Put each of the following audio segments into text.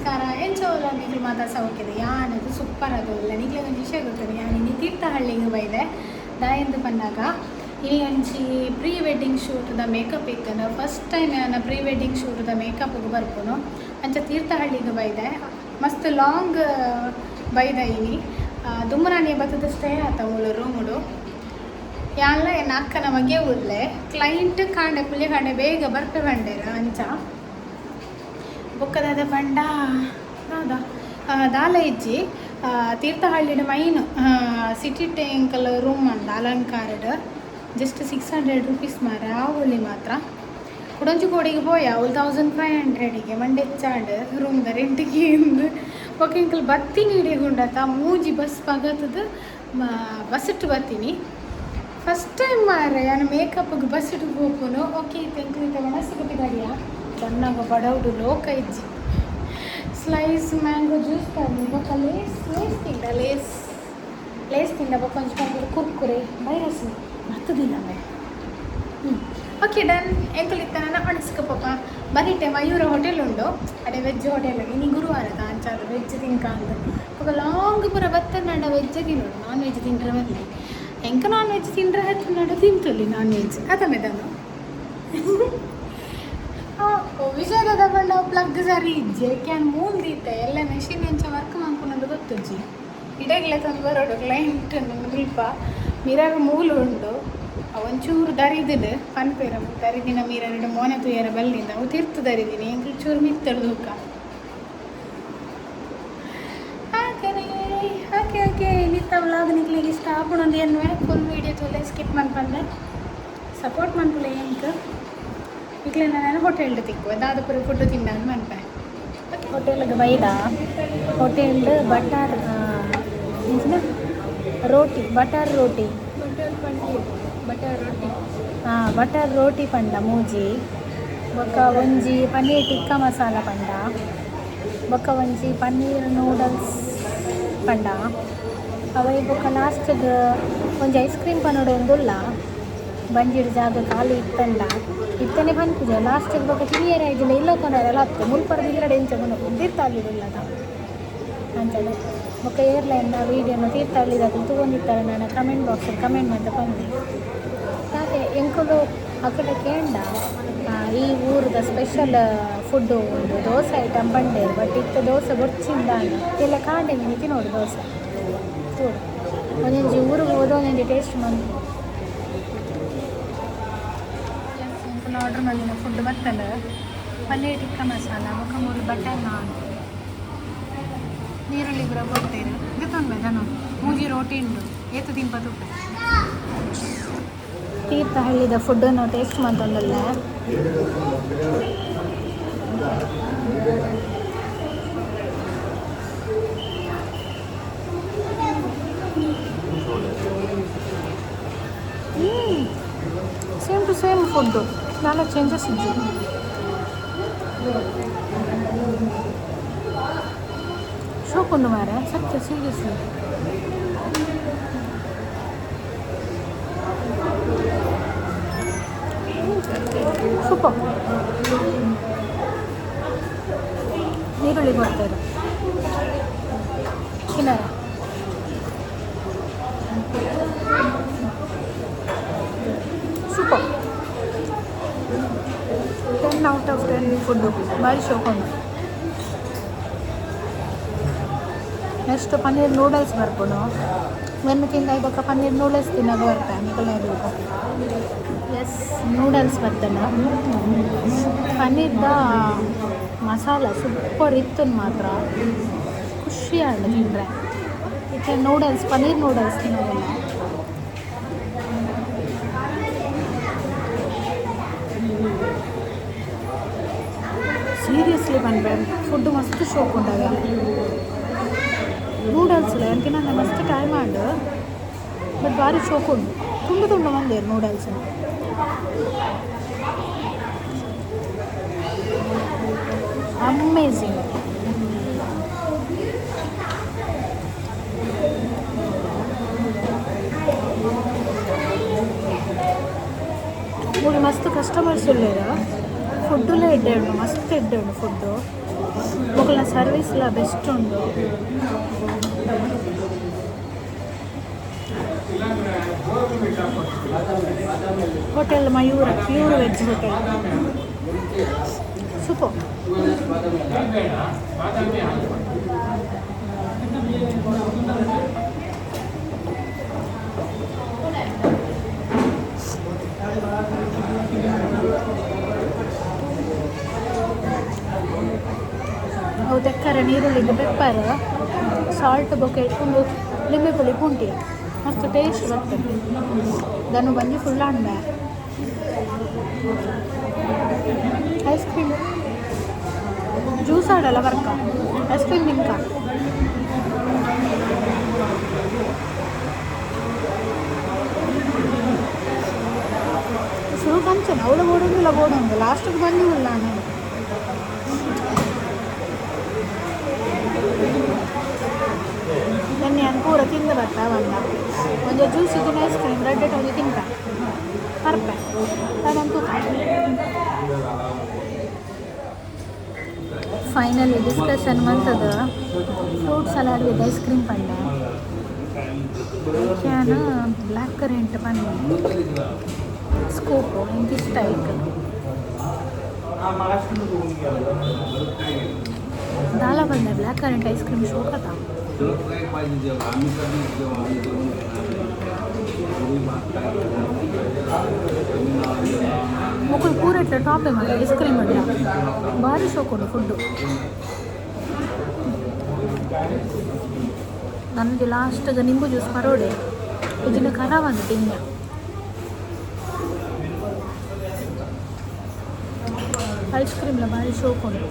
ನಮಸ್ಕಾರ. ಎಂಚ ನಿಕ್ಲು ಮಾತ ಸೌಖ್ಯದ? ಯಾನದು ಸೂಪರ್ ಆದಲ್ಲ. ನಿಕ್ಲೆಗ್ ಒಂಜಿ ವಿಷಯ ಗೊತ್ತುಂಡು, ಯಾನ್ ಇನಿ ತೀರ್ಥಹಳ್ಳಿಗೆ ಬೈದೆ. ದಾಯೆಂದ್ ಪನ್ನಗ ಇನಿ ಒಂಜಿ ಪ್ರೀ ವೆಡ್ಡಿಂಗ್ ಶೂಟ್ದ ಮೇಕಪ್ ಇತ್ತುಂಡು. ಫಸ್ಟ್ ಟೈಮ್ ಯಾನ ಪ್ರೀ ವೆಡ್ಡಿಂಗ್ ಶೂಟ್ದ ಮೇಕಪ್ಗೆ ಬರ್ಪುನು. ಅಂಚ ತೀರ್ಥಹಳ್ಳಿಗೆ ಬೈದೆ. ಮಸ್ತ್ ಲಾಂಗ್ ಬೈದ ಇನಿ. ದುಮ್ಮನಾನಿ ಬತ್ತದ ಸ್ಟೇ ಆತ ಮೂಲು ರೂಮುಡು. ಯಾನ್ಲ ಎನ್ನ ಅಕ್ಕನ ಮಗೆ ಉಲ್ಲೆ. ಕ್ಲೈಂಟ್ ಕಾಂಡೆ ಪುಲ್ಯ ಕಾಂಡೆ ಬೇಗ ಬರ್ಪೆ ಬಂಡೇರು. ಅಂಚ ಬೊಕ್ಕದಾದ ಪಂಡ ದಾದ ದಾಲ ಇಜ್ಜಿ. ತೀರ್ಥಹಳ್ಳಿಡ್ ಮೈನ್ ಸಿಟಿ ಟೆಂಕಲ್ ರೂಮ್ ಅಂದ ಅಲಂಕಾರಡ್. ಜಸ್ಟ್ ₹600 ಮಾರ ಆವೊಲಿ ಮಾತ್ರ. ಕುಡೊಂಜಿ ಕೋಡಿಗೆ ಪೋಯ, ಅವ್ಲು 1500ಗೆ. ಮಂಡೆ ಹೆಚ್ಚಾಂಡ್ ರೂಮ್ದ ರೆಂಟಿಗೆ ಇಂದು. ಬೊಕ ಎಂಕಲ್ ಬತ್ತಿನಿ ಇಡೆಗುಂಡತ ಮೂಜಿ ಬಸ್ ಪಗತದ ಬಸ್ಸಿಟ್ಟು ಬತ್ತೀನಿ. ಫಸ್ಟ್ ಟೈಮ್ ಮಾರೆ ಯಾನ್ ಮೇಕಪ್ಗೆ ಬಸ್ಸಿಟ್ಟು ಪೋಪುನು. ಓಕೆ, ಇತ್ತೆ ಎಂಕಲ್ ಇತ್ತೆ ವಣಸ್ಗ್ ಪಿದಾಡಿಯ. ಬನ್ನಗ ಬಡವುಡು ಲೋಕ ಇಜ್ಜಿ. ಸ್ಲೈಸ್ ಮ್ಯಾಂಗೋ ಜ್ಯೂಸ್ ತಂದು ಬೊಕ ಲೇಸ್ ಲೇಸ್ ತಿಂಡ. ಲೇಸ್ ಲೇಸ್ ತಿಂಡ. ಬೊಕ ಒಂಜಿ ಪಂಪುಡು ಕುರ್ಕುರೆ ವೈರಸ್ ಮತ್ತದಿಲ್ಲ. ಹ್ಞೂ, ಓಕೆ, ಡನ್. ಎಂಕುಲು ಇತ್ತ ನನ್ನ ಒಣಸ್ಕ ಪಾಪ ಬರಿಟೆ ಮಯೂರ ಹೋಟೆಲ್ ಉಂಡು. ಅಡೆ ವೆಜ್ ಹೋಟೆಲ್. ಇನಿ ಗುರುವಾರದ, ಅಂಚಾದ ವೆಜ್ ತಿನ್ಕ ಅಂದ್. ಬೊಕ ಲಾಂಗ್ ಪೂರ ಬತ್ತಂಡ ವೆಜ್ ತಿನ್ನೋಡು, ನಾನ್ ವೆಜ್ ತಿಂಡ್ರೆ ಬರಲಿ. ಎಂಕ ನಾನ್ ವೆಜ್ ತಿಂಡ್ರೆ ಹತ್ತಿನಡ ತಿಂತೊಲಿ ನಾನ್ ವೆಜ್ ಅದ ಮೇದನು. ವಿಷಯದ ಪಂಡ ಪ್ಲಗ್ ಸರಿ ಇಜ್ಜಿ. ಯಾಕೆ ಮೂಲ್ ದೀತೆ ಎಲ್ಲ ಮೆಷಿನ್ ಎಂಚ ವರ್ಕ್ ಮನ್ಪುನಂದು ಗೊತ್ತುಜ್ಜಿ. ಇಡಗ್ಲೆ ತಂದು ಬರೋಡು ಕ್ಲೈಂಟ್ ಮುಲ್ಪ ಮಿರರ್ ಮೂಲು ಉಂಡು. ಒಂಚೂರು ದರಿದಿನ ಪನ್ಪೇರ ದರಿದಿನ ಮಿರರ್ ಮೋನೆ ತೂಯರ ಬಲ್ಲಿಂದ. ಅವು ತಿರ್ತು ದರಿದಿನಿ, ಎಂಕ್ಲು ಚೂರು ಮಿತ್ತಡ್ದು. ಹಾಕನೆ. ಓಕೆ ಓಕೆ, ಇನಿತ್ತ ವ್ಲಾಗ್ ನಿಕ್ಲೆಗ್ ಇಷ್ಟ ಆಪುಂಡು ಎನ್ನುವೆ. ಫುಲ್ ವೀಡಿಯೋ ತೂಲೆ, ಸ್ಕಿಪ್ ಮನ್ಪಂದೆ ಸಪೋರ್ಟ್ ಮನ್ಪುಲೆ ಎಂಕ್. ನಿಕ್ಲೆ ನಾನು ಹೋಟೆಲ್ ತಿಕ್ಕುವೆ, ದಾದಪುರ ಫುಡ್ ತಿಂದ ಮನ್ಪೆ. ಹೋಟೆಲ್ಗೆ ಬೈದ. ಹೋಟೆಲ್ ಬಟರ್ ರೋಟಿ, ಬಟರ್ ರೋಟಿ. ಬಟರ್ ಪನ್ನೀರ್, ಬಟರ್ ರೊಟ್ಟಿ. ಹಾಂ, ಬಟರ್ ರೋಟಿ ಪಂಡ ಮೂಜಿ, ಬೊಕ್ಕ ಒಂಜಿ ಪನ್ನೀರ್ ಟಿಕ್ಕಾ ಮಸಾಲ ಪಂಡ, ಬೊಕ್ಕ ಒಂಜಿ ಪನ್ನೀರ್ ನೂಡಲ್ಸ್ ಪಂಡ ಅವೈ. ಬೊಕ್ಕ ಲಾಸ್ಟ್ಗೆ ಒಂಜಿ ಐಸ್ ಕ್ರೀಮ್ ಪನೋಡು ಒಂದುಲ್ಲ. ಬಂಜಿಡ್ ಜಾಗ ಖಾಲಿ ಇತ್ತಂಡ ಇತ್ತನೆ ಪನ್ಪುಜ ಲಾಸ್ಟಿಗೆ. ಬೊಕ್ಕ ತಿನಿಯರ ಇಜ್ಜಿಂಡ ಇಲ್ಲ ಕೊನರೆಲ್ಲ ಹತ್ತು ಮುಲ್ಪರ್ದು ಇಲ್ಲಡೆ ಎಂಚ ಕೊನೊಪು ತೀರ್ಥಹಳ್ಳಿಡುಲ್ಲದ ಅಂಚನೆ. ಬೊಕ್ಕ ಏರ್ಲೈನ್ನ ವೀಡಿಯೋನ ತೀರ್ಥಹಳ್ಳಿದಾಗ ತೂವೊಂದಿತ್ತಾರೆ, ನಾನು ಕಮೆಂಟ್ ಬಾಕ್ಸಲ್ಲಿ ಕಮೆಂಟ್ ಮಂತ ಪನ್ಲೆ. ದಾದೆ ಎಂಕುಲು ಅಕಡ ಕೇಂಡ, ಈ ಊರದ ಸ್ಪೆಷಲ್ ಫುಡ್ಡು ಒಂದು ದೋಸೆ ಐಟಮ್ ಪಂಡೇರು. ಬಟ್ ಇತ್ತೆ ದೋಸೆ ಬೊರ್ಚಿಂದ ಇಲ್ಲ. ಕಾಂಡೆ ಮಿನಿ ತಿನ್ನೋಡು ದೋಸೆ ತೂಡು. ಒಂಜೊಂಜಿ ಊರಿಗೆ ಹೋದ ಒಂಜೊಂಜಿ ಟೇಸ್ಟ್ ಮನ್ಪು. ಎಂಕುಲು ಆರ್ಡರ್ ಮಲ್ದಿನ ಫುಡ್ ಬತ್ತಂಡ್. ಪನ್ನೀರ್ ಟಿಕ್ಕಾ ಮಸಾಲ, ಬೊಕ ಮೂಲು ಬಟರ್ ನಾನ್, ನೀರುಳ್ಳಿ ಪೂರ ಕೊರ್ತೇರು. ದೆತ್ತೊನ್ಬೆ ದನು. ಮೂಜಿ ರೋಟಿ ಉಂಡು, ಏತು ತಿನ್ಪ ತೂಪೆ. ತೀರ್ಥಹಳ್ಳಿದ ಫುಡ್ಡನ್ನು ಟೇಸ್ಟ್ ಮಂತೊಂದುಲ್ಲೆ. ಸೇಮ್ ಟು ಸೇಮ್ ಫುಡ್ಡು, ದಾಲ ಚೇಂಜಸ್ ಇಜ್ಜಿ. ಶೋಕುಂಡು ಮಾರೆ, ಸತ್ಯ, ಸೀರಿಯಸ್ಲಿ ಸೂಪರ್. ನೀರುಳ್ಳಿ ಕೊಡ್ತಾರೆ ತಿನ್ನರ. Super, 10 out of 10 food. ಭಾರಿ ಶೋಕುಂಡು. ನೆಕ್ಸ್ಟ್ ಪನ್ನೀರ್ ನೂಡಲ್ಸ್ ಬರ್ಪುಂಡು. ಮೆನ್ನು ತಿಂದ ಬೊಕ್ಕ ಪನ್ನೀರ್ ನೂಡಲ್ಸ್ ತಿನ್ನಗ ಬರ್ಪೆ ನಿಕಲ್ನ. ಎಸ್, ನೂಡಲ್ಸ್ ಬರ್ತಂಡ. ಪನ್ನೀರ್ದ ಮಸಾಲ ಸೂಪರ್ ಇತ್ತು ಮಾತ್ರ. ಖುಷಿ ಆಂಡ್ ತಿಂದರೆ. ಇತ್ತೆ ನೂಡಲ್ಸ್, ಪನ್ನೀರ್ ನೂಡಲ್ಸ್ ತಿನ್ನೋದಿಲ್ಲ. ಸೀರಿಯಸ್ಲಿ ಪನ್ಪೆ, ಫುಡ್ ಮಸ್ತ್ ಶೋಕ್ ಉಂಡಾಗ. ನೂಡಲ್ಸ್ ಎಂತಿನ ಮಸ್ತ್ ಟೈಮ್ ಆಂಡ್, ಬಟ್ ಭಾರಿ ಶೋಕ್ ಉಂಡು. ತುಂಡು ತುಂಡು ಮಂದೇರು ನೂಡಲ್ಸ್. ಅಮೇಝಿಂಗ್. ಮೂಲು ಮಸ್ತ್ ಕಸ್ಟಮರ್ಸ್ ಉಲ್ಲೆರ್. ಫುಡ್ಡುಲ ಎಡ್ಡೆ ಉಂಡು, ಮಸ್ತ್ ಎಡ್ಡೆ ಉಂಡು ಫುಡ್ಡು. ಮೊಕಲ್ನ ಸರ್ವಿಸ್ಲ ಬೆಸ್ಟ್ ಉಂಡು. Hotel Mayura, pure veg hotel, super. ಅವು ತೆಕ್ಕರೆ ನೀರುಳ್ಳಿಗೆ ಪೆಪ್ಪರ್ ಸಾಲ್ಟ್ ಬೊಕೆ ಒಂದು ಲಿಂಬೆ ಪುಳಿ ಪುಂಟಿ ಮಸ್ತ್ ಟೇಸ್ಟ್ ಬರ್ತದೆ. ದನು ಬಂದು ಫುಲ್ ಅಂಡ ಐಸ್ ಕ್ರೀಮ್ ಜ್ಯೂಸ್ ಆಡಲ್ಲ ವರ್ಕ ಐಸ್ ಕ್ರೀಮ್ ತಿನ್ಕ. ಶುರು ಕಂಚನ ಅವಳು ಬೋಡೊಂದಿಲ್ಲ ಬೋಡೊಂದು ಲಾಸ್ಟಿಗೆ ಬಂದಿಲ್ಲ ನಾನು. ನೆನ್ನೆ ನಾನು ಪೂರ ತಿಂದು ಬರ್ತಾ ಬಂದ ಒಂದು ಜ್ಯೂಸ್ ಇದು ಐಸ್ ಕ್ರೀಮ್ ರೆಡ್ ಒಂದು ತಿಂತ ಪರ್ಪೆ ಅದೊಂದು ತೂಕ. ಫೈನಲಿ ಡಿಸ್ಕಷನ್ ಮಂತದ fruit salad with ice cream ಪಂಡ can black currant ಪಂಡ ಸ್ಕೋಪು ಇಂಕ್ ಇಷ್ಟ ಐಕ್ ದಾಲ ಬಂದೆ ಬ್ಲ್ಯಾಕ್ ಕರೆಂಟ್ ಐಸ್ ಕ್ರೀಮ್ ಶೋಕತ. ಮುಕುಲ್ ಪೂರೆಟ್ಲ ಟಾಪ್ ಮಾತ್ರ ಐಸ್ ಕ್ರೀಮ್ ಉಂಡ ಭಾರಿ ಶೋಕುಂಡು ಫುಡ್ಡು. ನನಗೆ ಲಾಸ್ಟ್ಗೆ ನಿಂಬು ಜ್ಯೂಸ್ ಪರೋಡೆ ಇದನ್ನ ಖರಾಬ್ ತಿನ್ನ. ಐಸ್ ಕ್ರೀಮ್ಲ ಭಾರಿ ಶೋಕುಂಡು.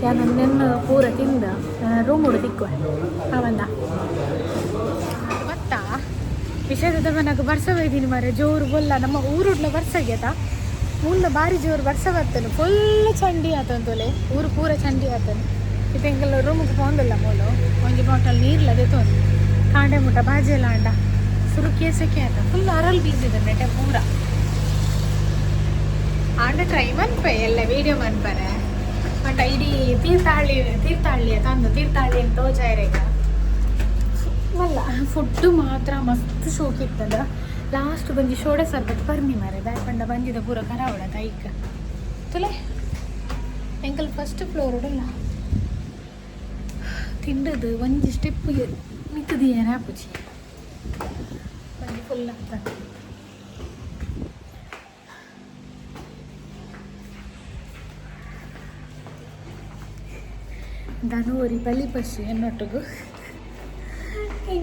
ಯಾನ್ ನೆನ್ನ ಪೂರ ತಿಂದ ರೂಮ್ ತಿಕ್ಕುವೆ ಅವಂದ ಬತ್ತಾ ವಿಷಯದ ಮನಗ ಬರ್ಸ ಬೈದಿನಿ ಮಾರೆ ಜೋರು ಬೊಲ್ಲ ನಮ್ಮ ಊರುಡ್ಲ ಬರ್ಸ ಗೆತ ಮೂಲ ಬಾರಿ ಜೋರು ಬರ್ಸ ಬರ್ತೇನೆ ಫುಲ್ ಚಂಡಿ ಆತಂತೊಲೆ ಊರು ಪೂರ ಚಂಡಿ ಆತನು. ಇತ್ತೆ ಎಂಕಲ್ಲ ರೂಮಿಗೆ ಪೋಂದಿಲ್ಲ ಮೂಲು ಒಂಜಿ ಬಾಟಲ್ ನೀರ್ಲ ದೆತೊಂದು ಕಾಂಡೆ ಮುಟ್ಟ ಬಾಜಿ ಎಲ್ಲ ಅಂಡ ಸುರು ಕೇಸಕ್ಕೆ ಆತ ಫುಲ್ ಅರಲ್ ಬೀಸಿದೆ ನೆಟೆ ಪೂರ ಆಂಡ ಟ್ರೈ ಮನ್ಪೆ ಎಲ್ಲ ವೀಡಿಯೋ ಮನ್ಪರೆ ಬಟ್ ಇಡೀ ತೀರ್ಥಹಳ್ಳಿ ತೀರ್ಥಹಳ್ಳಿ ತಂದು ತೀರ್ಥಹಳ್ಳಿ ಅಂತ ತೋಜಾಯಿರೇಗ ಮಲ್ಲ ಫುಡ್ಡು ಮಾತ್ರ ಮಸ್ತ್ ಶೋಕಿತ್ತದ. ಲಾಸ್ಟ್ ಬಂಜಿ ಶೋಡೆ ಸರ್ಬತ್ ಪರ್ಮಿ ಮಾರೆ ದಾಯ್ ಪಂಡ ಬಂಜಿದ ಪೂರ ಖರಾವಡ ತೈಕ್ ತುಲೆ ಎಂಕಲ್ ಫಸ್ಟ್ ಫ್ಲೋರ್ ಉಡಲ್ಲ ತಿಂಡದು ಒಂಜಿ ಸ್ಟೆಪ್ ಮಿತ್ತದ ಏನಾಪುಜಿ ಬಂಜಿ ಫುಲ್ ಅಂತ. ಧನುವರಿ ಬಲಿ ಪಶು ಎನ್ನೊಟ್ಟಿಗು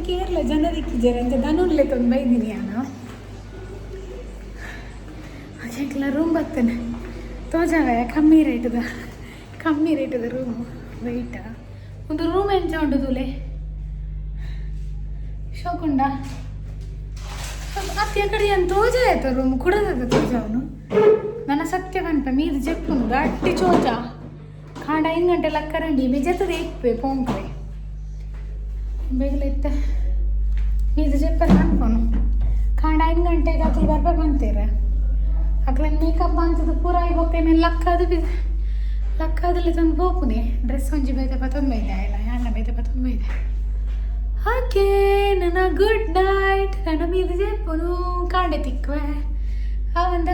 ಕೇರಳ ಜನ ದಿಕ್ಕಿದ್ದಾರೆ ಅಂತ ಧನುನ್ಲೆ ತಂದು ಬೈದಿನಿ ನಾನು. ಎಂಕ್ಲ ರೂಮ್ ಬರ್ತೇನೆ ತೋಜಾಗ ಕಮ್ಮಿ ರೇಟ್ದ ಕಮ್ಮಿ ರೇಟ್ದ ರೂಮು ವೆಯ್ಟ ಒಂದು ರೂಮ್ ಎಂಚ ಉಂಟು ತೂಲೆ ಶೋಕುಂಡ ಅತ್ತಿ ಕಡೆ ಏನು ತೋಜ ಆಯ್ತು ರೂಮ್ ಕುಡದ ತೋಜ ಅವನು ನನ್ನ ಸತ್ಯ ಕನ್ಪ ಮೀದು ಜಪ್ಪುನು ಗಟ್ಟಿ ಚೋಚ ಕಾಂಡ ಐದು ಗಂಟೆ ಲಕ್ಕರಂಡಿ ಬಿಜತ್ತದ ಏಕ್ಪೆ ಪೋಂಕ್ರೆ ಬೇಗಲ ಇತ್ತ ಮೀದು ಜಪ್ಪರ್ ಅನ್ಕೋನು ಕಾಂಡ 5 ಗಂಟೆಗೆ ಅಕ್ಲು ಬರ್ಬೇಕು ಅಂತೀರ ಅಕ್ಲನ್ ಮೇಕಪ್ ಅಂತದ್ದು ಪೂರ ಆಗಿ ಮೇಲೆ ಲಕ್ಕದು ಬಿ ಲಕ್ಕದಲ್ಲಿ ತಂದು ಪೋಪುನೆ ಡ್ರೆಸ್ ಒಂಜಿ ಬೇತೆ ಪತ್ತೊಂದು ಬೈದೆ ಇಲ್ಲ ಯಾಣ ಬೇತೆ ಪತ್ತೊಂದು ಬೈದೆ. ಓಕೆ ನನ್ನ ಗುಡ್ ನೈಟ್ ನನ್ನ ಮೀದು ಜಪ್ಪುನು ಕಾಂಡೆ ತಿಕ್ಕುವೆ ಆ ಒಂದ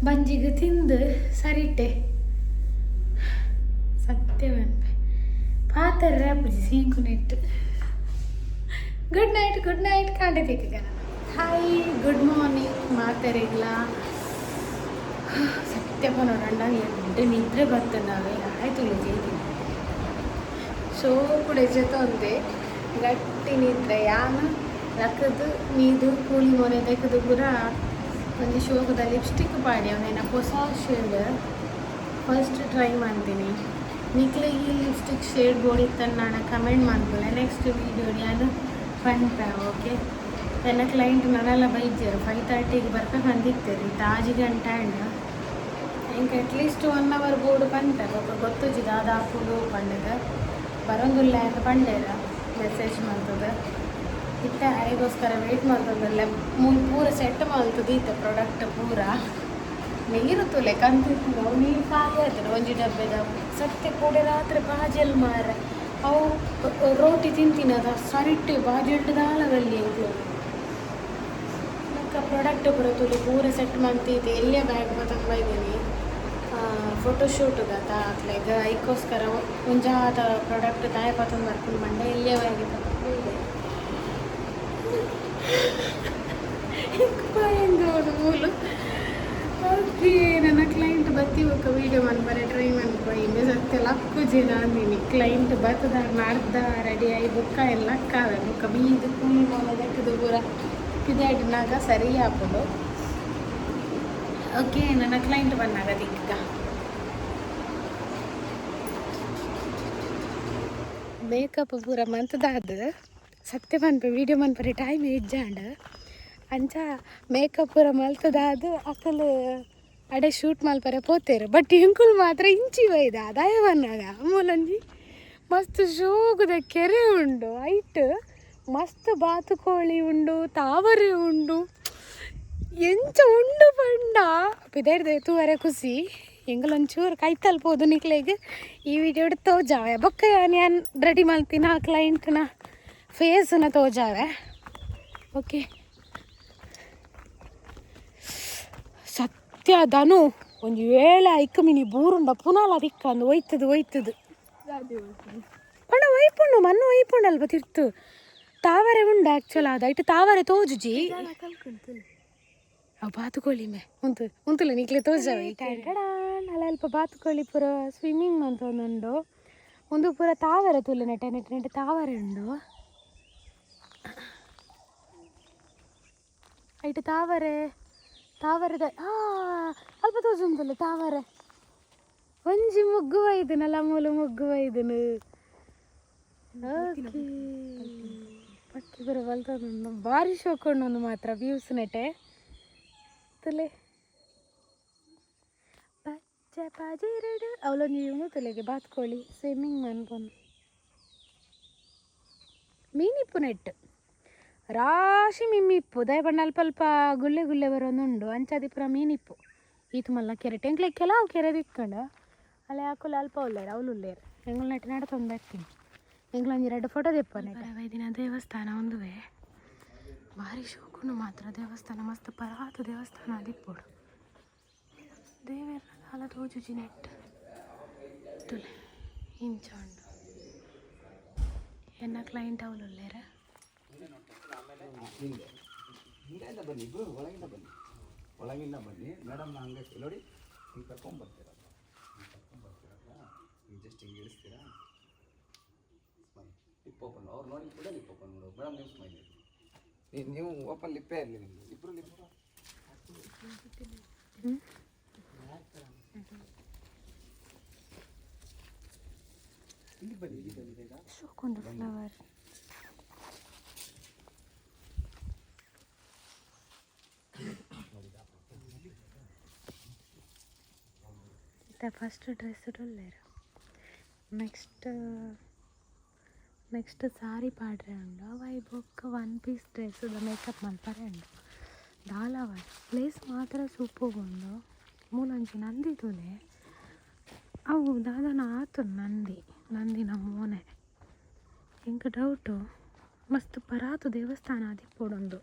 ಬಂಜಿಗೆ ತಿಂದು ಸರಿಟೆ ಸತ್ಯವನ್ಪೆ ಪಾತ್ರ ಪೂಜಿ ಸೀಂಕು ನೆಟ್ಟು ಗುಡ್ ನೈಟ್ ಗುಡ್ ನೈಟ್ ಕಾಂಡೆ ತಿಕ್ಕ. ಹಾಯ್ ಗುಡ್ ಮಾರ್ನಿಂಗ್ ಮಾತಾರಿಗ್ಲ ಸತ್ಯಪ್ಪ ನೋಡಣ್ಣ ಎಡ್ಡೆ ನಿದ್ರೆ ಬರ್ತದೆ ಆಯ್ತು ಜೇದಿ ಶೋ ಕೂಡ ಜೊತೆ ಗಟ್ಟಿ ನಿದ್ರೆ ಯಾನ ಲಕ್ಕದು ಮೀದು ಕೂಲಿ ಮೊನೆ ತೆಗೆದು ಪೂರ ಒಂಜಿ ಶೋಕದ ಲಿಪ್ಸ್ಟಿಕ್ ಪಾಡಿ ಅವನೇನ ಹೊಸ ಶೇಡ್ ಫಸ್ಟ್ ಟ್ರೈ ಮಾಡ್ತೀನಿ. ನಿಕ್ಲೆ ಈ ಲಿಪ್ಸ್ಟಿಕ್ ಶೇಡ್ ಬೋಡಿತ್ತನ್ನು ನಾನು ಕಮೆಂಟ್ ಮಾಡ್ಕೊಳ್ಳೆ ನೆಕ್ಸ್ಟ್ ವೀಡಿಯೋ ನಾನು ಪನ್ಪೆ. ಓಕೆ, ಎನ್ನ ಕ್ಲೈಂಟ್ ನನಲ ಬೈಜೆರ್. 5:30ಗೆ ಬರ್ಪೆ ಬಂದಿತ್ತೇರಿ. 6 ಗಂಟೆ ಆಂಡ್. ಎಂಕ್ ಅಟ್ಲೀಸ್ಟ್ ಒನ್ ಅವರ್ ಬೋಡು ಪನ್ಪೆ. ಬೊಕ್ಕ ಗೊತ್ತುಜಿ ದಾದ ಆಪುಂಡು ಪಂಡದ. ಬರೊಂದುಲ್ಲ ಅಂತ ಪಂಡೇರ ಮೆಸೇಜ್ ಮಲ್ತದ. ಇತ್ತೆ ಅರೆಗೋಸ್ಕರ ವೇಟ್ ಮಲ್ತದಲ್ಲ. ಮೂಲು ಪೂರ ಸೆಟ್ ಮಲ್ತದ ಇತ್ತೆ ಪ್ರಾಡಕ್ಟ್ ಪೂರ. ನೀರು ತುಲೆ ಕಂತಿತ್ತು. ಅವು ನೀರು ಖಾಲಿ ಆಯ್ತದೆ ಒಂಜಿ ಡಬ್ಬೆದ. ಸತ್ಯ ಕೂಡೆ ರಾತ್ರಿ ಬಾಜೆಲ್ ಮಾರ. ಅವು ರೋಟಿ ತಿಂತಿನದ ಸರಿಟ್ಟೆ ಬಾಜೆಲ್ಟ್ ದಾಲ ಬಲ್ಲಿ ಎಂಕ್ಲು. ಬೊಕ್ಕ ಪ್ರಾಡಕ್ಟ್ ಪೂರ ತೂಲೆ, ಪೂರ ಸೆಟ್ ಮಂತಿತ್ತೆ. ಎಲ್ಲಿಯ ಬ್ಯಾಗ್ ಪತೊಂದು ಬೈದಿನಿ ಫೋಟೋಶೂಟ್ ಗತ ಅಕ್ಲೆಗ್. ಐಕೋಸ್ಕರ ಒಂಜಾತ ಪ್ರಾಡಕ್ಟ್ ದಾಯ ಪತೊಂದು ಬರ್ಪುಂಡು ಪಂಡ ಎಲ್ಲಿಯ ಬ್ಯಾಗ್ ಬೈದೆ. ಎಂಕ್ ಮೂಲು. ಓಕೆ, ನನ್ನ ಕ್ಲೈಂಟ್ ಬತ್ತಿ ಬೊಕ್ಕ ವೀಡಿಯೋ ಮನ್ಪರೆ ಟ್ರೈ ಮನ್ಪ. ಇಂಬೆ ಸತ್ಯ ಲಕ್ಕುಜಿ ಅಂದಿನಿ. ಕ್ಲೈಂಟ್ ಬತ್ತದ ಅರ್ಧ ರೆಡಿ ಆಯಿ ಬೊಕ್ಕ ಎಲ್ಲ ಲಕ್ಕಾವೆ. ಬೊಕ್ಕ ಮೀದು ಕೂಲಿ ಮಾಲ ದಕ್ಕದು ಪೂರ ಪಿದಾಡಿನಾಗ ಸರಿ ಆಪುಂಡು. ಓಕೆ, ನನ್ನ ಕ್ಲೈಂಟ್ ಬಂದಾಗ ದಿಕ್ಕ. ಮೇಕಪ್ ಪೂರ ಮಂತದಾದ್. ಸತ್ಯ ಪನ್ಪೆ, ವೀಡಿಯೋ ಮನ್ಪರೆ ಟೈಮ್ ಇಜ್ಜಾಂಡ್. ಅಂಚ ಮೇಕಪ್ ಪೂರ ಮಲ್ತದಾದ್ ಅಕಲ್ ಅಡೆ ಶೂಟ್ ಮಲ್ಪರೆ ಪೋತೇರು. ಬಟ್ ಎಂಕುಲು ಮಾತ್ರ ಇಂಚಿ ಬೈದ. ದಾಯ ಬನ್ನಾಗ ಮೂಲೊಂಜಿ ಮಸ್ತ್ ಶೋಕುದ ಕೆರೆ ಉಂಡು. ಐಟ್ ಮಸ್ತ್ ಬಾತುಕೋಳಿ ಉಂಡು, ತಾವರೆ ಉಂಡು. ಎಂಚ ಉಂಡು ಪಂಡ ಪಿದೈಡ್ದೆ ತೂವರೆ ಖುಷಿ. ಎಂಕುಲು ಒಂಚೂರು ಕೈತಲ್ ಪೋದು ನಿಕ್ಲೆಗ್ ಈ ವಿಡಿಯೋ ತೋಜಾವೆ. ಬೊಕ್ಕ ಯಾನ್ ರೆಡಿ ಮಲ್ತಿನ ಕ್ಲೈಂಟ್ನ ಫೇಸ್ನ ತೋಜಾವೆ. ಓಕೆ, ಸತ್ಯ ಧನು ಒಂಜಿ ವೇಳೆ ಐಕ್ ಮಿನಿ ಬೂರುಂಡ ಪುನಾಲ ದಿಕ್ಕಂದು ಒಯ್ತದು ಒಯ್ತದು ಪಂಡ ಒಯ್ಪುಂಡು ಮಣ್ಣು ಒಯ್ಪುಂಡು ಅಲ್ಪ ತಿರ್ತು ತಾವರೆ ಉಂಡು. ಆ್ಯಕ್ಚುಲ್ ಆದ ಐಟ್ ತಾವರೆ ತೋಜುಜಿ. ಅವು ಬಾತುಕೋಳಿ ಮೇ ಉಂತು ಉಂತುಲೆ ನಿಕ್ಲೆ ತೋಜಾವೆ. ಅಲ್ಲ, ಅಲ್ಪ ಬಾತುಕೋಳಿ ಪೂರ ಸ್ವಿಮ್ಮಿಂಗ್ ಮಂತೊಂದುಂಡು. ಉಂದು ಪೂರ ತಾವರೆ ತುಲೆ. ನೆಟ್ಟೆ ನೆಟ್ಟೆ ನೆಟ್ಟೆ ತಾವರೆ ಉಂಡು. ಐಟ್ ತಾವರೆ ತಾವರೆದ ಅಲ್ಪ ತೋಜುಂತಲ್ಲ ತಾವರೆ. ಒಂಜಿ ಮುಗ್ಗು ಬೈದನಲ್ಲ ಮೂಲು ಮುಗ್ಗು ಬೈದನು. ಓಕೆ, ಪಕ್ಕಿ ಪೂರ ಬಲ್ತೊಂದುಂಡು. ಬಾರಿ ಶೋಕು ಉಂಡು ಮಾತ್ರ ವ್ಯೂಸ್ ನೆಟೆ. ತುಲೆ ಪಚ್ಚೆ ಪಜಿರಡು ಅವಲೊಂಜಿ ಉಂದು ತುಲೆಗೆ ಬಾತ್ಕೋಳಿ ಸ್ವಿಮ್ಮಿಂಗ್ ಮನ್ಪೊಂದು. ಮೀನಿಪ್ಪು ನೆಟ್ ರಾಶಿ ಮಿಮ್ಮಿಪ್ಪು. ದಾಯ ಪಂಡ ಅಲ್ಪ ಅಲ್ಪ ಗುಲ್ಲೆ ಗುಲ್ಲೆ ಬರೋದುಂಡು. ಅಂಚಾದಿ ಪೂರ ಮೀನಿಪ್ಪು. ಈತ್ ಮಲ್ಲ ಕೆರೆ. ಎಂಕ್ಲೆ ಕೆಲವು ಕೆರೆ ತಿಕ್ಕಂಡ. ಅಲ್ಲ, ಅಕುಲು ಅಲ್ಪ ಉಲ್ಲೇರು, ಅವ್ಲು ಉಲ್ಲೇರು. ಎಂಗ್ಲ ನೆಟ್ ನಡತೊಂದು ಬರ್ತೀನಿ. ಎಂಕ್ಲ ಒಂಜಿ ರಡ್ಡ್ ಫೋಟೋ ದೆಪ್ಪನೆ ಬೈದಿನ ದೇವಸ್ಥಾನ ಒಂದುವೆ. ಭಾರಿ ಶೋಕುಂಡು ಮಾತ್ರ ದೇವಸ್ಥಾನ. ಮಸ್ತ್ ಪರಾತ ದೇವಸ್ಥಾನ ಆದಿಪ್ಪೊಡು. ದೇವೆರ್ನ ದಾಲ ತೋಜುಜಿ ನೆಟ್. ತುಲೆ, ಇಂಚ ಉಂಡು. ಎನ್ನ ಕ್ಲೈಂಟ್ ಅವ್ಲು ಉಲ್ಲೇರ. ಹಿಂದೆ ಹಿಂದೆಯಿಂದ ಬನ್ನಿ. ಇಬ್ಬರು ಒಳಗಿಂದ ಬನ್ನಿ, ಒಳಗಿಂದ ಬನ್ನಿ. ಮೇಡಮ್ ಹಂಗೆ ನೋಡಿ, ಹಿಂಗೆ ಕರ್ಕೊಂಬರ್ತೀರಲ್ಲ, ಹಿಂಗೆ ಕರ್ಕೊಂಬರ್ತೀರಲ್ಲ, ಹಿಂಗೆ ಜಸ್ಟ್ ಹಿಂಗೆ ಇಳಿಸ್ತೀರಾ. Smile, lip open. ಅವ್ರು ನೋಡಿ ಕೂಡ ಲಿಪ್ ಓಪನ್ ಮಾಡು. ಮೇಡಮ್, ನೀವು ಸ್ಮೈಲ್ ಇರಲಿ. ನೀವು ಓಪನ್ ಲಿಪ್ಪೇ ಇರಲಿ ನಿಮ್ಮದು. ಇಬ್ಬರು ಲಿಪ್. ಇಲ್ಲಿ ಬನ್ನಿ, ಇಲ್ಲಿ ಬನ್ನಿ ಬೇಗ. ಶೋಕುಂಡು ಫ್ಲವರ್. ಇತ್ತ ಫಸ್ಟ್ ಡ್ರೆಸ್ ಉಲ್ಲೇರು. ನೆಕ್ಸ್ಟ್ ನೆಕ್ಸ್ಟ್ ಸಾರಿ ಪಾಡ್ರೆ ಉಂಡು. ಅವು ಬೊಕ್ಕ ಒನ್ ಪೀಸ್ ಡ್ರೆಸ್ ಮೇಕಪ್ ಮಲ್ಪರೆ ಉಂಡು. ದಾಲವ ಪ್ಲೇಸ್ ಮಾತ್ರ ಸೂಪರ್ ಉಂಡು. ಮೂಲೊಂಜಿ ನಂದಿ ತೂಲೆ. ಅವು ದಾದನ ಆತುಂಡು ನಂದಿ ನಂದಿನ ಮೋನೆ. ಎಂಕ್ ಡೌಟು, ಮಸ್ತ್ ಪರಾತು ದೇವಸ್ಥಾನ ಆದಿಪ್ಪೊಡುಂದು.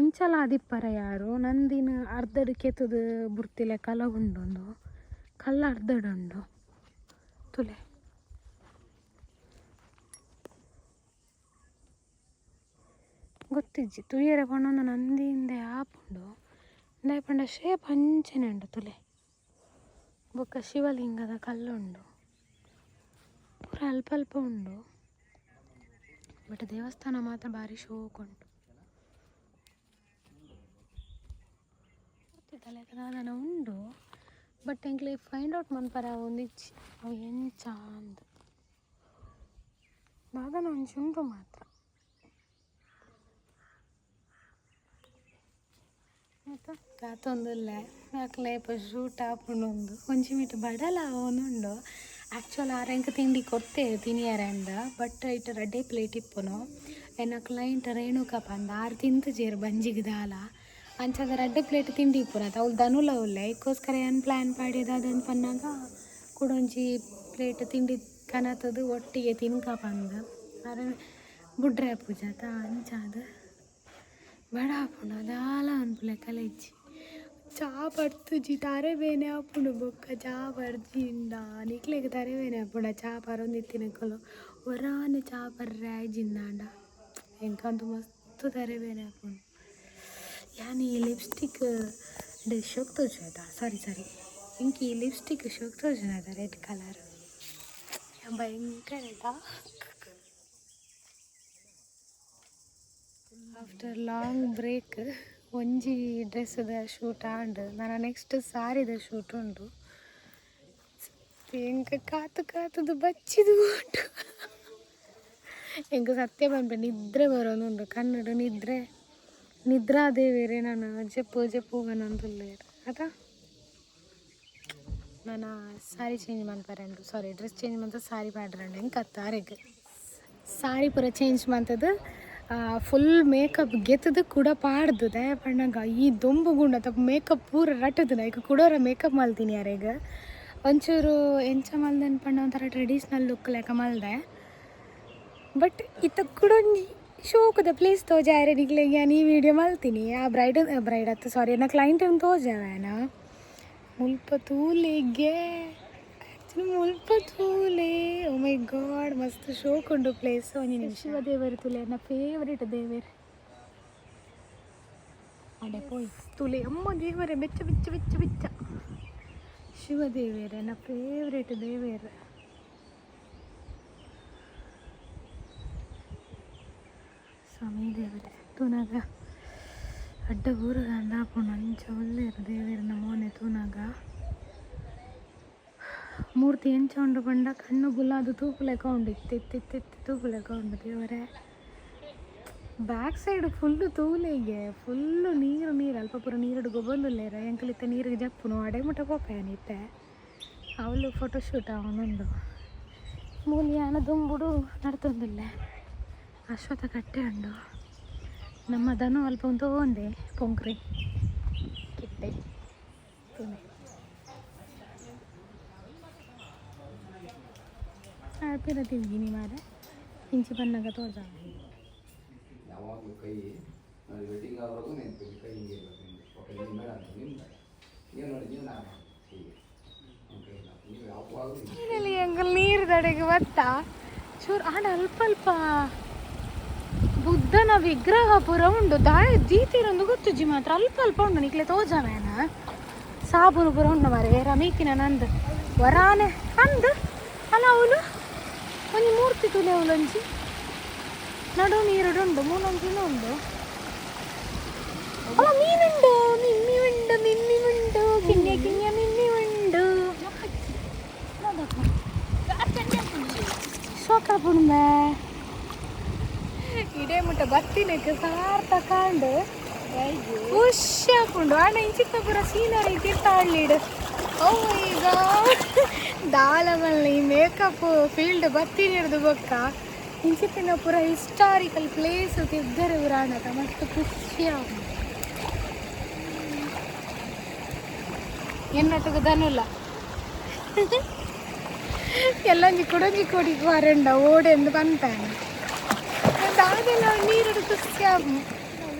ಇಂಚಲ ಆದಿಪ್ಪರ ಯಾರು ನಂದಿನ ಅರ್ಧಡ್ ಕೆತ್ತುದು ಬುರ್ತಿಲೆ ಕಲ ಉಂಡೊಂದು ಕಲ್ಲ ಅರ್ಧಡ್ ಉಂಡು. ತುಲೆ, ಗೊತ್ತಿಜ್ಜಿ. ತೂಯೆರೆ ಪಂಡ ನಂದಿಂದೆ ಆಪುಂಡು. ದಾಯೆ ಪಂಡ ಶೇಪ್ ಅಂಚನೆ ಉಂಡು. ತುಲೆ, ಬೊಕ್ಕ ಶಿವಲಿಂಗದ ಕಲ್ಲುಂಡು. ಪೂರ ಅಲ್ಪ ಅಲ್ಪ ಉಂಡು. ಬಟ್ ದೇವಸ್ಥಾನ ಮಾತ್ರ ಭಾರಿ ಶೋಕುಂಡು. ದಾದನ ಉಂಡು, ಬಟ್ ಎಂಕ್ಲೆ ಫೈಂಡ್ ಔಟ್ ಮನ್ಪರೆ ಒಂದಿಜ್ಜಿ ಅವು ಎಂಚ ಅಂದ್. ದಾದನ ಒಂಜಿ ಉಂಡು ಮಾತ್ರ. ದಾತೊಂದುಲ್ಲೆ ಅಕ್ಲೆ ಇಪ್ಪ ಶೂಟ್ ಆಪುಂಡು. ಒಂದು ಒಂಜಿ ಮೀಟ್ ಬಡಲ ಆವೊಂದುಂಡು. ಆ್ಯಕ್ಚುಲ್ ಆರ್ ಎಂಕ್ ತಿಂಡಿ ಕೊರ್ತೆ ತಿನಿಯರೆ ಅಂದ್, ಬಟ್ ಐಟ್ ರಡ್ಡೆ ಪ್ಲೇಟ್ ಇಪ್ಪುನು. ಎನ್ನ ಕ್ಲೈಂಟ್ ರೇಣುಕಾ ಪಂದ್, ಆರ್ ತಿಂತುಜೆರ್ ಬಂಜಿಗ್ ದಾಲ. ಅಂಚಾದ್ ರಡ್ಡ್ ಪ್ಲೇಟ್ ತಿಂಡಿ ಇಪ್ಪುನ ಅವು ದನುಲ ಉಲ್ಲೆ. ಐಕ್ಕೋಸ್ಕರ ಯಾನ್ ಪ್ಲ್ಯಾನ್ ಪಾಡ್ಯೆದ ದಾದ ಪನ್ನಗ ಕುಡೊಂಜಿ ಪ್ಲೇಟ್ ತಿಂಡಿ ಕನತದು ಒಟ್ಟಿಗೆ ತಿನ್ಕ ಪಂದ್. ಆರ್ ಬುಡ್ರೆ ಪೂಜಾತ. ಅಂಚಾದ್ ಬಡ ಆಪುಂಡು, ದಾಲ ಅನ್ಪುಲೆಕಲ ಇಜ್ಜಿ. ಚಾ ಪರ್ತುಜಿ, ತರೆ ಬೇನೆ ಆಪುಂಡು. ಬೊಕ್ಕ ಚಾ ಪರ್ಜಿಂಡ ನಿಕ್ಲೆಗ್ ತರೆ ಬೇನೆ ಆಪುಂಡ? ಚಾ ಪರೊಂದಿತ್ತಿನಕುಲು ಒರಾನೆ ಚಾ ಪರ್ರೆ ಆಯ್ಜಿಂದಾಂಡ ಎಂಕಂತೂ ಮಸ್ತ್ ತರೆ ಬೇನೆ ಆಪುಂಡು. ಯಾನ್ ಈ ಲಿಪ್ಸ್ಟಿಕ್ ಶೋಕ್ ತೋಜುನದ, ಸಾರಿ ಸಾರಿ, ಎಂಕ್ ಈ ಲಿಪ್ಸ್ಟಿಕ್ ಶೋಕ್ ತೋಜುನದ, ರೆಡ್ ಕಲರ್ ಭಯಂಕರ. ಆಫ್ಟರ್ ಲಾಂಗ್ ಬ್ರೇಕ್ ಒಂಜಿ ಡ್ರೆಸ್ದ ಶೂಟ್ ಆಂಡ್. ನನ ನೆಕ್ಸ್ಟ್ ಸಾರಿದ ಶೂಟ್ ಉಂಡು. ಎಂಕ್ ಕಾತು ಕಾತುದು ಬಚ್ಚಿದು ಉಂಡು. ಎಂಕ್ ಸತ್ಯ ಪನ್ಪೆ, ನಿದ್ರೆ ಬರೋದುಂಡು ಕಣ್ಣುಡು. ನಿದ್ರೆ ನಿದ್ರಾ ದೇವೆರೆ ನಾನು ಜೆಪ್ಪು ಜೆಪ್ಪು ಪನೊಂದುಲ್ಲೆರ್ ಅತ. ನನ ಸಾರಿ ಚೇಂಜ್ ಮನ್ಪರೆ, ಸಾರಿ, ಡ್ರೆಸ್ ಚೇಂಜ್ ಮಂತ್ ಸಾರಿ ಪಾಡ್ರಂಡು. ಎಂಕ್ ಅತ್ತ, ಆರೆಗ್. ಸಾರಿ ಪೂರ ಚೇಂಜ್ ಮಂತದು, ಫುಲ್ ಮೇಕಪ್ ಗೆತ್ತದು ಕೂಡ ಪಾಡ್ದು. ದಾಯೆ ಪನ್ನಗ ಈ ದೊಂಬು ಗುಂಡ ತಪ್ಪು ಮೇಕಪ್ ಪೂರ ರಟ್ಟದು. ಐಕ್ ಕುಡೋರ ಮೇಕಪ್ ಮಲ್ತೀನಿ. ಅರೆಗ್ ಒಂಚೂರು ಎಂಚ ಮಲ್ದೆನ್ ಪಂಡ ಒಂಥರ ಟ್ರೆಡಿಷ್ನಲ್ ಲುಕ್ ಲೆಕ್ಕ ಮಲ್ದೆ. ಬಟ್ ಇತ್ತ ಕುಡೊಂಜಿ ಶೋಕುದ ಪ್ಲೇಸ್ ತೋಜಾಯರೆ ನಿಕ್ಲೆಗ್ ಯಾನ್ ಈ ವಿಡಿಯೋ ಮಲ್ತೀನಿ. ಆ ಬ್ರೈಡ್, ಬ್ರೈಡ್ ಅತ್ತು, ಸಾರಿ, ಎನ್ನ ಕ್ಲೈಂಟ್ ತೋಜಾವೇನ. ಮುಲ್ಪ ತೂಲೆಗೆ, ಆ್ಯಕ್ಚುಲಿ ಮುಲ್ಪ ತೂಲೆ. ಓ ಮೈ ಗಾಡ್, ಮಸ್ತ್ ಶೋಕ್ ಉಂಡು ಪ್ಲೇಸ್. ಒಂಜಿ ನಿಮಿಷ. ಶಿವ ದೇವರು ತೂಲೆ, ಎನ್ನ ಫೇವರೇಟ್ ದೇವೆರ್. ಅಡೆ ಪೋಯ್ ತೂಲೆ. ಅಮ್ಮ ದೇವರೇ, ಬೆಚ್ಚ ಬೆಚ್ಚ ಬೆಚ್ಚ ಬೆಚ್ಚ. ಶಿವ ದೇವೆರ್ ಎನ್ನ ಫೇವರೇಟ್ ದೇವೆರ್. ಸ್ವಾಮಿ ದೇವರೇ, ತೂನಾಗ ಅಡ್ಡ ಊರುಗಂದ ಆಪುಂಡು. ಅಂಚ ಉಲ್ಲೆರ್ ದೇವೆರ್ನ ಮೋನೆ ತೂನಾಗ. ಮೂರ್ತಿ ಎಂಚ ಉಂಡು ಪಂಡ ಕಣ್ಣು ಬುಲಾದ್ ತೂಪುಲೆಕ ಉಂಡು. ಇತ್ತೆ ಇತ್ತೆ ಇತ್ತೆ ಇತ್ತೆ ತೂಪುಲೆಕ ಉಂಡು ದೇವರೇ. ಬ್ಯಾಕ್ ಸೈಡ್ ಫುಲ್ಲು ತೂಲೆಗೆ, ಫುಲ್ಲು ನೀರು ನೀರು. ಅಲ್ಪ ಪೂರ ನೀರುಡು ಗೊಬ್ಬೊಂದುಲ್ಲೆರ್. ಎಂಕುಲು ಇತ್ತೆ ನೀರಿಗೆ ಜಪ್ಪುನು, ಅಡೆ ಮುಟ್ಟ ಪೋಪೇನ್ ಇತ್ತೆ. ಅವ್ಲು ಫೋಟೋ ಶೂಟ್ ಆವೊಂದುಂಡು. ಮೂಲು ಯಾನ ದುಂಬುಡು ನಡ್ತೊಂದುಲ್ಲೆ. ಅಶ್ವತ್ಥ ಕಟ್ಟೆ ಉಂಡು. ನಮ್ಮ ದನು ಅಲ್ಪ ಒಂದೆ ಪೊಂಕ್ರಿ ಕಿಟ್ಟೆ ತೂಲೆ. ಪಿರ ತಿರ್ಗಿನಿ ಮಾರೆ, ಇಂಚಿ ಬನ್ನಗ ತೋಜ. ಯಾವಾಗಲೂ ಕೈ ನೋಡಿ, ವೆಡ್ಡಿಂಗ್ ಆಗೋವರೆಗೂ ನೆನಪಿಲ್ಲ. ಕೈ ಹಿಂಗೆ ಇರಬೇಕು ನಿಮ್ಮದು. ಓಕೆ, ನೀವು ಮೇಡಮ್, ನಿಮ್ಮ ಬೇಡ. ನೀವು ನೋಡಿ, ನೀವು, ನಾನು ಹೀಗೆ ನಿಮ್ಮ ಕೈ ಇಲ್ಲ. ನೀವು ಯಾವಾಗಲೂ ಹಿಂಗೆ. ಫೈನಲಿ ಅಂಕಲ್ ನೀರು ದಡೆಗೆ ಬತ್ತ ಚೂರು ಆಂಡ ಅಲ್ಪ ಅಲ್ಪ ಬುದ್ಧನ ವಿಗ್ರಹ ಪೂರ ಉಂಡು. ದಾಯ ದೀತಿರೊಂದು ಗೊತ್ತುಜ್ಜಿ ಮಾತ್ರ. ಅಲ್ಪ ಅಲ್ಪ ಉಂಡು, ನಿಕ್ಲೆ ತೋಜವೇನ? ಸಾಬೂನು ಪೂರ ಉಂಡು ಮಾರೆ. ರಮೀತಿನ ನಂದು ವರಾನೆ ಅಂದ್. ಅಲ್ಲ, ಅವಳು ಒಂಜಿ ಮೂರ್ತಿ ತುಲೆ. ಅವಳೊಂಜಿ ನಡು ನೀರುಡು ಉಂಡು. ಮೂಲೊಂಜಿನ ಉಂಡು. ಅಲ್ಲ, ಮೀನುಂಡು, ಮಿಮ್ಮಿ ಉಂಡು, ಮಿಮ್ಮಿ ಉಂಡು, ಕಿನ್ಯ ಕಿನ್ಯ ಮಿಮ್ಮಿ ಉಂಡು. ಶೋಕ ಪುಣ್ಮೆ ಇಡೇ ಮುಟ್ಟ ಬತ್ತಿನಕ್ಕೆ ಸಾರ್ಥಕ ಆಂಡ್, ಖುಷಿ ಆಪುಂಡು. ಆಂಡ ಇಂಚಿತ್ತ ಪೂರ ಸೀನರಿ ತೀರ್ಥಹಳ್ಳಿಡ್. ಓ ಈಗ ದಾಲ ಮಲ್ಲೆ ಈ ಮೇಕಪ್ ಫೀಲ್ಡ್ ಬತ್ತಿನಿರ್ದು ಬೊಕ್ಕ ಇಂಚಿತ್ತಿನ ಪೂರ ಹಿಸ್ಟಾರಿಕಲ್ ಪ್ಲೇಸ್ ತಿರ್ಗರೆ ಪೂರ ಮಸ್ತ್ ಖುಷಿ ಆಪುಂಡು. ಎನ್ನೊಟ್ಟಿಗೆ ದನುಲ ಎಲ್ಲೊಂಜಿ ಕುಡೊಂಜಿ ಕೋಡಿಗ್ ವರಂಡ ಓಡೆಂದು ಪನ್ಪೇನೆ. ದಾದೆಲ್ಲ ನೀರುಡು ಖುಷಿ ಆಪುಂಡು.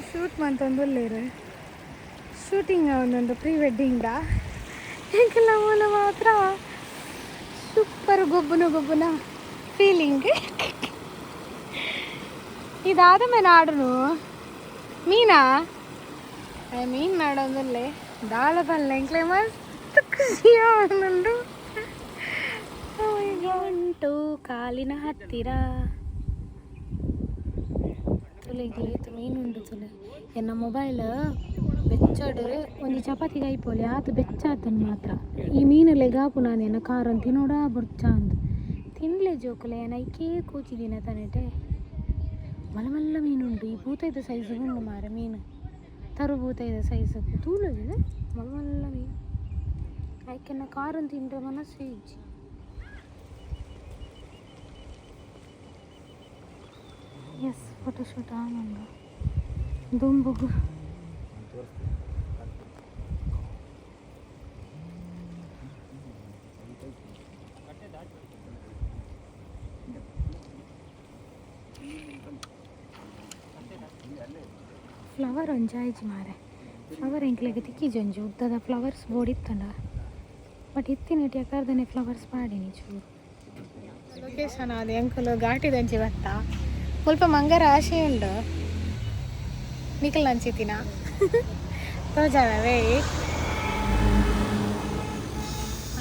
ಶೂಟ್ ಮಂತೊಂದುಲ್ಲೆರ್. ಶೂಟಿಂಗ್ ಆವೊಂದುಂಡು ಪ್ರೀ ವೆಡ್ಡಿಂಗ್ the. ಎಂಕಲ್ನ ಮೂಲ ಮಾತ್ರ ಸೂಪರ್ ಗೊಬ್ಬುನ ಗೊಬ್ಬುನ ಫೀಲಿಂಗ್. ಇದಾದ ಮೇಲೆ ಆಡುನು ಮೀನಾ ಮೀನ್ ನಾಡೊಂದುಲ್ಲೆ. ದಾಲ ಪಲ್ಲೆ ಎಂಕ್ಲೆ ಮಸ್ತ್ ಖುಷಿ ಆವೊಂದುಂಡು. ಉಂಟು ಕಾಲಿನ ಹತ್ತಿರ. ತುಲೆಗೆ ಮೀನುಂಡು ತುಲೆ. ಎನ್ನ ಮೊಬೈಲ್ ಬೆಚ್ಚಡ್ ಒಂಜಿ ಚಪಾತಿ ಐಪೋಲಿ ಆತ್ ಬೆಚ್ಚಾತನ್ ಮಾತ್ರ. ಈ ಮೀನು ಲೆಗಾಪು ನಾನು ಎನ್ನ ಕಾರ್ ತಿನೋಡ ಬೊರ್ಚ ಅಂದ್. ತಿನ್ಲೆ ಜೋಕುಲೆ ಐಕೇ ಕೂಚಿದಿನ ತನಟೆ. ಮಲ್ಲ ಮಲ್ಲ ಮೀನುಂಡು. ಈ ಬೂತೈದ ಸೈಜ್ ಉಂಡು ಮಾರ ಮೀನು, ತರು ಬೂತೈದ ಸೈಜ್ ತೂಲುದಿದೆ. ಮಲ್ಲ ಮಲ್ಲ ಮೀನು. ಐಕೆನ್ನ ಕಾರನ್ ತಿಂಡ್ರೆ ಮನಸ್ಸು ಇಜ್ಜಿ. ಎಸ್, ಫೋಟೋಶೂಟ್ ಆನಂದು ದುಂಬುಗು. ಫ್ಲವರ್ ಒಂಜಾಯ್ಜಿ ಮಾರೆ. ಫ್ಲವರ್ ಎಂಕ್ಲೆಗ್ ತಿಕ್ಕಿಜಿ. ಒಂಜಿ ಉದ್ದದ ಫ್ಲವರ್ಸ್ ಬೋರ್ಡ್ ಇತ್ತಂಡ, ಬಟ್ ಇತ್ತಿನೆಟ್ ಯಾಕರ್ದನೆ ಫ್ಲವರ್ಸ್ ಪಾಡಿನಿ ಚೂರು. ಲೊಕೇಶನ್ ಅದು ಎಂಕುಲು ಘಾಟಿದಂಚಿ ಬತ್ತ. ಮುಲ್ಪ ಮಂಗರ ಆಶೆ ಉಂಡು. ನಿಕಲ್ ನಂಚಿತಿನ ತೋಜಾವೇ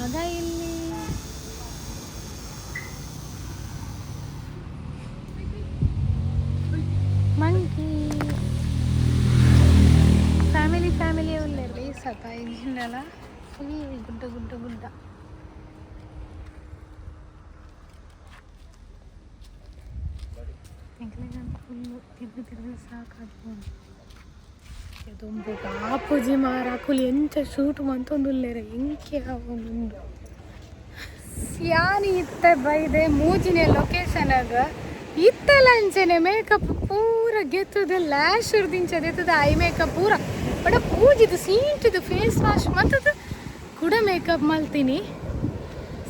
ಅದ ಇಲ್ಲಿ. ಮಂಕಿ ಫ್ಯಾಮಿಲಿ ಫ್ಯಾಮಿಲಿ ಉಲ್ಲೆರ್. ಸತ ಇಂಜಿನಲ ಫುಲ್ ಗುಡ್ಡ ಗುಡ್ಡ ಗುಡ್ಡ. ಎಂಕ್ಲೆಗ್ ಫುಲ್ ತಿರ್ಗಿ ತಿರ್ಗಿ ಸಾಕಾಗ್ಬೋದು. ದುಂಬು ಬಾಪುಜಿ ಮಾರ. ಅಕುಲು ಎಂಚ ಶೂಟ್ ಮಂತೊಂದುಲ್ಲೆರ್, ಎಂಕೆ ಆವೊಂದುಂಡು. ಯಾನಿ ಇತ್ತೆ ಬೈದೆ ಮೂಜಿನೆ ಲೊಕೇಶನ್ ಆಗ. ಇತ್ತೆಲ ಅಂಚೆನೆ ಮೇಕಪ್ ಪೂರ ಗೆತ್ತದ, ಲ್ಯಾಶ್ ದಿಂಚ ದೆತ್ತದ, I makeup ಪೂರ. ಬಡ ಪೂಜಿದು ಸೀಂಟಿದು ಫೇಸ್ ವಾಶ್ ಮತ್ತದ ಕೂಡ ಮೇಕಪ್ ಮಲ್ತೀನಿ.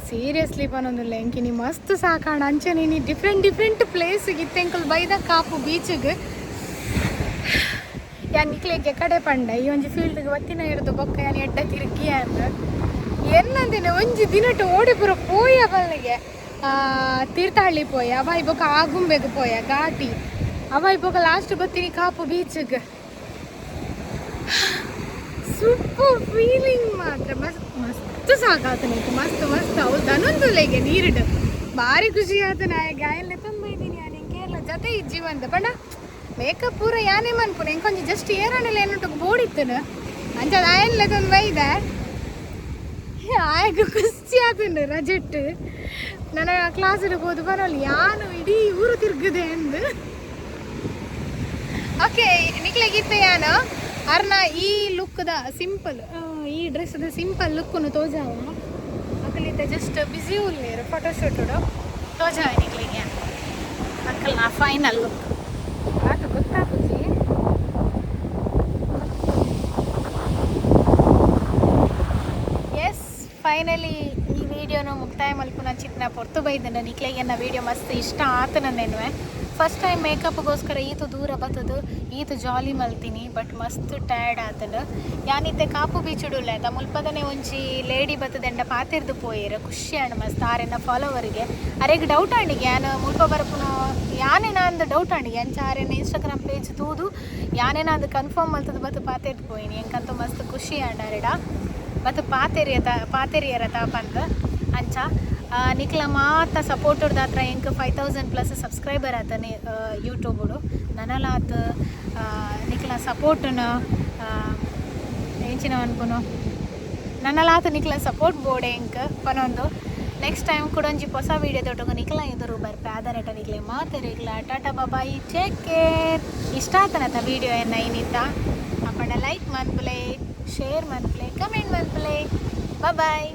ಸೀರಿಯಸ್ಲಿ ಪನೊಂದುಲ್ಲ, ಎಂಕಿನಿ ಮಸ್ತ್ ಸಾಕಾಣ. ಅಂಚನೆ ನೀ ಡಿಫ್ರೆಂಟ್ ಡಿಫ್ರೆಂಟ್ ಪ್ಲೇಸ್ಗೆ ಇತ್ತೆಂಕುಲು ಬೈದ ಕಾಪು ಬೀಚ್ಗೆ. ಯಾನ್ ನಿಕ್ಲೆಗೆ ಕಡೆ ಪಂಡ, ಈ ಒಂಜಿ ಫೀಲ್ಡ್ಗೆ ಬತ್ತಿನ ಇರೋದು ಬೊಕ್ಕ ಯಾನ್ ಎಡ್ಡ ತಿರುಗಿ ಅಂದ್. ಎನ್ನಂದಿನ ಒಂಜಿ ದಿನಟ್ಟು ಓಡಿ ಪೂರ ಪೋಯ ಬಲ್ಲಿಗೆ. ತೀರ್ಥಹಳ್ಳಿ ಪೋಯ, ಅವಾಯ್ ಬೊಕ್ಕ ಆಗುಂಬೆಗ್ ಪೋಯ, ಘಾಟಿ ಅವಾಯ್ ಬೊಕ್ಕ ಲಾಸ್ಟ್ ಬತ್ತೀನಿ ಕಾಪು ಬೀಚ್ಗೆ. ಸೂಪರ್ ಫೀಲಿಂಗ್ ಮಾತ್ರ. ಮಸ್ತ್ ಮಸ್ತ್ ಸಾಕಾತನ. ಮಸ್ತ್ ಮಸ್ತ್ ಅವು ದನೊಂದುಲೆಗೆ ನೀರಿಡು. ಭಾರಿ ಖುಷಿ ಆತು. ನಾ ಗಾಯಲ್ನೆ ತುಂಬ ಇದ್ದೀನಿ. ನಾನು ಕೇರಳ ಜೊತೆ ಇಜ್ಜಿ ಬಂದ ಪಂಡ ಮೇಕಪ್ ಪೂರ ಯಾನೇ ಮನ್ಪುನ. ಎಂಕೊಂಜಿ ಜಸ್ಟ್ ಏರನೆಲ್ಲ ಏನುಂಟು ಬೋಡಿತ್ತನು. ಅಂಚ ಆಯನ್ಲೆ ತಂದು ಬೈದೆ. ಆಯಗ ಖುಷಿ ಆತನು. ರಜೆಟ್ ನನ್ನ ಕ್ಲಾಸ್ ಹೋದು ಬರೋಲ್ಲ, ಯಾನು ಇಡೀ ಊರು ತಿರುಗಿದೆ ಎಂದು. ಓಕೆ, ನಿಕ್ಲೆಗಿತ್ತೆ ಯಾನು ಅರ್ನ ಈ ಲುಕ್ದ ಸಿಂಪಲ್, ಈ ಡ್ರೆಸ್ದ ಸಿಂಪಲ್ ಲುಕ್ಕನ್ನು ತೋಜಾವ. ಅಕಲಿತ್ತೆ ಜಸ್ಟ್ ಬ್ಯುಸಿ ಉಲ್ಲೇರು ಫೋಟೋಶೂಟ್. ತೋಜಾವ ನಿಕ್ಲೆಗೆ ಅಕ್ಕಲ್ನ ಫೈನಲ್ ಲುಕ್. ಆತ ಗೊತ್ತಾಗುತ್ತಿ. ಎಸ್, ಫೈನಲಿ ಈ ವಿಡಿಯೋನು ಮುಕ್ತಾಯ ಮಲ್ಪುನ ಚಿತ್ನ ಪೊರ್ತು ಬೈದಂಡ. ನಿಕ್ಲೆಗೆನ್ನ ವಿಡಿಯೋ ಮಸ್ತ್ ಇಷ್ಟ ಆತ ನಂದೇನುವೆ. ಫಸ್ಟ್ ಟೈಮ್ ಮೇಕಪ್ಗೋಸ್ಕರ ಈತು ದೂರ ಬತ್ತದು, ಈತು ಜಾಲಿ ಮಲ್ತೀನಿ. ಬಟ್ ಮಸ್ತ್ ಟಯರ್ಡ್ ಆತಂಡ್. ಯಾನಿತ್ತೆ ಕಾಪು ಬೀಚ್ ಉಳ್ಳೆ ಅದ. ಮುಲ್ಪದನೆ ಒಂಜಿ ಲೇಡಿ ಬತ್ತದೆಂಡ ಪಾತೆರ್ದು ಪೋಯೆರ್. ಖುಷಿ ಆಂಡ್ ಮಸ್ತ್. ಆರೆನ ಫಾಲೋವರಿಗೆ ಅರೆಗ್ ಡೌಟ್ ಆಂಡಿಗೆ, ಯಾನ್ ಮುಲ್ಪ ಬರಪುನು ಯಾನೇನ ಅಂದ್ ಡೌಟ್ ಆಂಡಿಗೆ. ಅಂಚ ಆರೆನ ಇನ್ಸ್ಟಾಗ್ರಾಮ್ ಪೇಜ್ ತೂದು ಯಾನೇನ ಅಂದ್ ಕನ್ಫರ್ಮ್ ಮಲ್ತದ ಬತ್ತು ಪಾತೆರ್ದು ಪೋಯಿನಿ. ಎಂಕಂತೂ ಮಸ್ತ್ ಖುಷಿ ಆಂಡ್ ಅರೆಡ ಮತ್ತು ಪಾತೆರಿಯ ಪಾತೆರಿಯರ ತಾಪಂದ್. ಅಂಚ ನಿಕ್ಲ ಮಾತ ಸಪೋರ್ಟ್ ದಾತ್ರ ಎಂಕ್ 5000+ ಸಬ್ಸ್ಕ್ರೈಬರ್ ಆತನೆ ಯೂಟ್ಯೂಬುಡು. ನನಲಾತ್ ನಿಕ್ಲ ಸಪೋರ್ಟುನ ಎಂಚಿನ ಅನ್ಪುನು, ನನಲಾತ್ ನಿಕ್ಲ ಸಪೋರ್ಟ್ ಬೋಡೆ ಎಂಕ್ ಪನೊಂದು. ನೆಕ್ಸ್ಟ್ ಟೈಮ್ ಕುಡೊಂಜಿ ಹೊಸ ವೀಡಿಯೋ ದೊಟ್ಟುಗು ನಿಕ್ಲ ಎದುರು ಬರ್ಪೆ. ಆದನೆಟ ನಿಕ್ಲೆ ಮಾತೆರೆಗ್ಲ ಟಾಟಾ, ಬಾಯ್, ಟೇಕ್ ಕೇರ್. ಇಷ್ಟ ಆತನತ ವೀಡಿಯೋ ಎನ್ನ ಏನಿತ್ತ ಅಪ್ಪಣ ಲೈಕ್ ಮನ್ಪುಲೆ, ಶೇರ್ ಮನ್ಪುಲೆ, ಕಮೆಂಟ್ ಮನ್ಪುಲೆ. ಬಾಯ್.